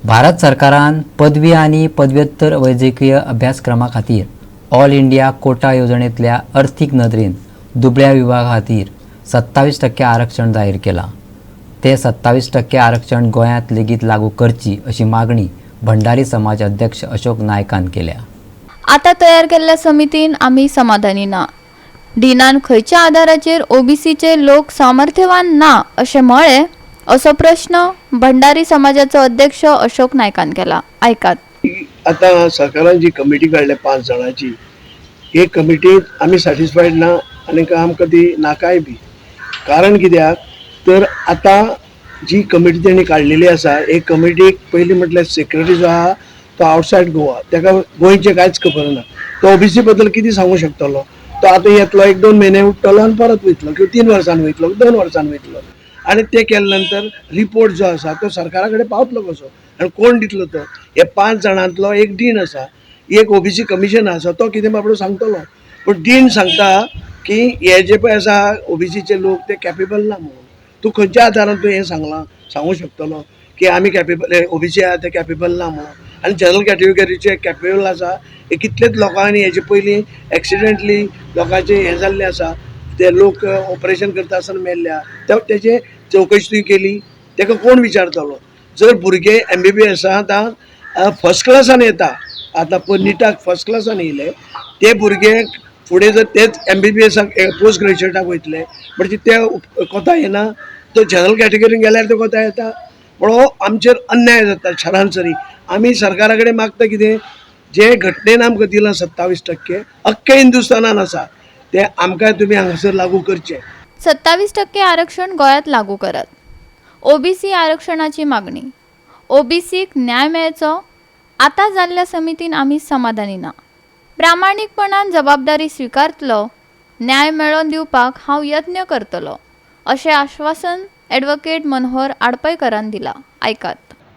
भारत सरकारान पदवी आनी पदव्युत्तर वैजकीय अभ्यासक्रमा खातीर ऑल इंडिया कोटा येवजणेंतल्या अर्थीक नदरेन दुबळ्या विभागा खातीर 27% आरक्षण जाहीर केलां. ते 27% आरक्षण गोंयांत लेगीत लागू करची अशी मागणी भंडारी समाज अध्यक्ष अशोक नायकान केल्या. आतां तयार केल्ल्या समितीन आमी समाधानी ना. डिनान खंयच्या आदाराचेर ओबीसीचे लोक सामर्थ्यवान ना अशें म्हळें, असो प्रश्न भंडारी समाजाचो अध्यक्ष अशोक नायकान केला. आयकात. आतां सरकारान जी कमिटी काडल्या पांच जाणांची, हे कमिटींत आमी सॅटिस्फायड ना आनी आमकां ती नाकाय बी. कारण कित्याक तर आतां जी कमिटी तेणी काडलेली आसा, हे कमिटीक पयलीं म्हटल्यार सेक्रेटरी जो आहा तो आवटसायड गोवा, ताका गोंयचें कांयच खबर ना. तो ओबीसी बद्दल कितें सांगूं शकतलो? तो आतां येतलो, एक दोन म्हयने उरतलो आनी परत वयतलो, किंवा 3 वर्सांनी वयतलो, 2 वर्सांनी वयतलो. आनी ते केले नंतर रिपोर्ट जो आसा तो सरकारा कडेन पावतलो कसो आनी कोण दितलो तो? हे पांच जाणांतलो एक डीन आसा, एक ओबीसी कमिशन आसा, तो कितें बाबडो सांगतलो. पूण डीन सांगता की हे जे पळय आसा ओबीसीचे लोक ते कॅपेबल ना म्हणून. तूं खंयच्या आदारान तूं हें सांगलां, सांगूं शकतलो की आमी कॅपेबल, ओबीसी आहा ते कॅपेबल ना म्हणून, आनी जनरल कॅटेगरीचे कॅपेबल आसा? हे कितलेच लोकांनी हेजे पयलीं एक्सिडेंटली लोकांचे हें जाल्लें आसा, ते लोक ऑपरेशन करता आसतना मेल्ले आहा, ते तेजे चवकशी तुवें केली? ताका कोण विचारतलो? जर भुरगे एमबीबीएसांत फर्स्ट क्लासान येता, आतां पळय निटाक फर्स्ट क्लासान येयले, ते भुरगे फुडें जर तेच एमबीबीएसाक पोस्ट ग्रॅज्युएटाक वयतले म्हणजे ते कोता येना. तो जनरल कॅटेगरीन गेल्यार ते कोता येता. पूण हो आमचेर अन्याय जाता सरासरी. आमी सरकारा कडेन मागता कितें, जे घटनेन आमकां दिलां 27%, अख्ख्या हिंदुस्थानान आसा, ते आमकां तुमी हांगासर लागू करचे. 27% आरक्षण गोंयांत लागू करात. ओबीसी आरक्षणाची मागणी. ओबीसीक न्याय मेळचो. आतां जाल्ल्या समितीन आमी समाधानी ना. प्रामाणीकपणान जबाबदारी स्विकारतलो. न्याय मेळोवन दिवपाक हांव यत्न करतलो, अशें आश्वासन ॲडव्होकेट मनोहर आडपयकरान दिलां. आयकात.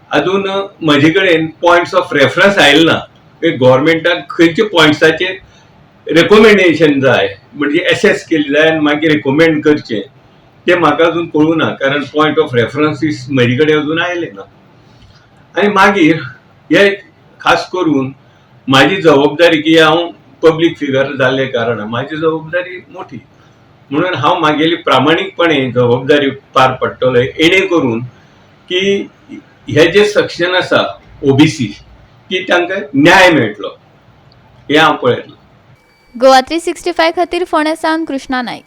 अजून म्हजे कडेन पॉयंट्स ऑफ रेफरन्स आयले ना. गव्हर्मेंटाक खंयच्या पॉयंट्साचेर रेकमेंडेशन जाय, म्हणजे एसेस केली जाय आनी मागीर रेकमेंड करचें, तें म्हाका अजून कळूं ना, कारण पॉयंट ऑफ रेफरन्सीस म्हजे कडेन अजून आयले ना. आनी मागीर हे खास करून म्हाजी जबाबदारी की हांव पब्लीक फिगर जाल्ले कारणान म्हाजी जबाबदारी मोठी, म्हणून हांव म्हागेली प्रामाणीकपणे जबाबदारी पार पडटलो, येणे करून की हे जे सेक्शन आसा ओबीसी की तांकां न्याय मेळटलो हें हांव पळयतलो. गोवा 365 खातीर फोंडें सावन कृष्णा नायक.